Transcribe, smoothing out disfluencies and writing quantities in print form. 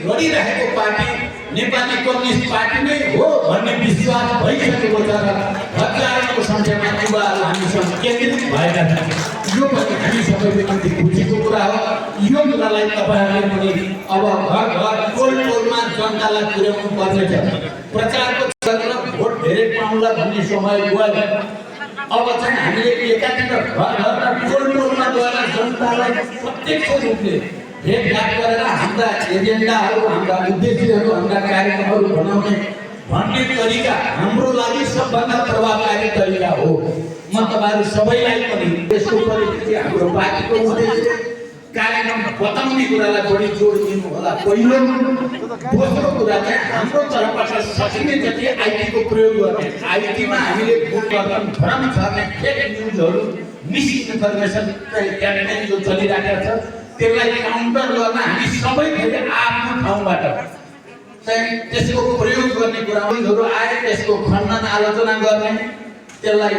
लडिरहेको party Nepali communist party नै हो भन्ने विश्वास भइसकेको छ र हजारौंको संख्यामा युवाहरू हामीसँग केन्द्रित भएका छन्। यो पनि हामी सबैको निम्ति खुसीको कुरा हो। यो कुरालाई तपाईहरुले पनि अब घर घर टोलमा जनतालाई पुर्याउनु पर्नेछ। प्रचारको क्षेत्रमा भोट धेरै पाउँला भन्ने समय गयो। अब चाहिँ हामीले एकातिर घर घरमा टोलमा गएर जनतालाई प्रत्यक्ष रूपले भेटघाट गरेर हाम्रा एजेन्डाहरू, हाम्रा उद्देश्यहरू, हाम्रा कार्यक्रमहरू बनाउने भन्ने तरिका हाम्रो लागि सबभन्दा प्रभावकारी तरिका हो। म तपाईहरु सबैलाई पनि यसको परिस्थिति हाम्रो पार्टीको उद्देश्य कार्यक्रम बताउने कुरालाई बढी जोड दिनु होला। पहिलो दोस्रो कुरा चाहिँ हाम्रो तर्फबाट सकिने जति आईटी को प्रयोग गर्ने। आईटी मा हामीले भोट गर्न भ्रम छर्ने फेक न्यूजहरू, मिस इन्फर्मेसन क्याम्पेन जो चलिरहेको छ त्यसलाई काउन्टर गर्न हामी सबैले आफ्नो ठाउँबाट चाहिँ त्यसको प्रयोग गर्ने कुराहरू आए, त्यसको खण्डन आलोचना गर्ने, त्यसलाई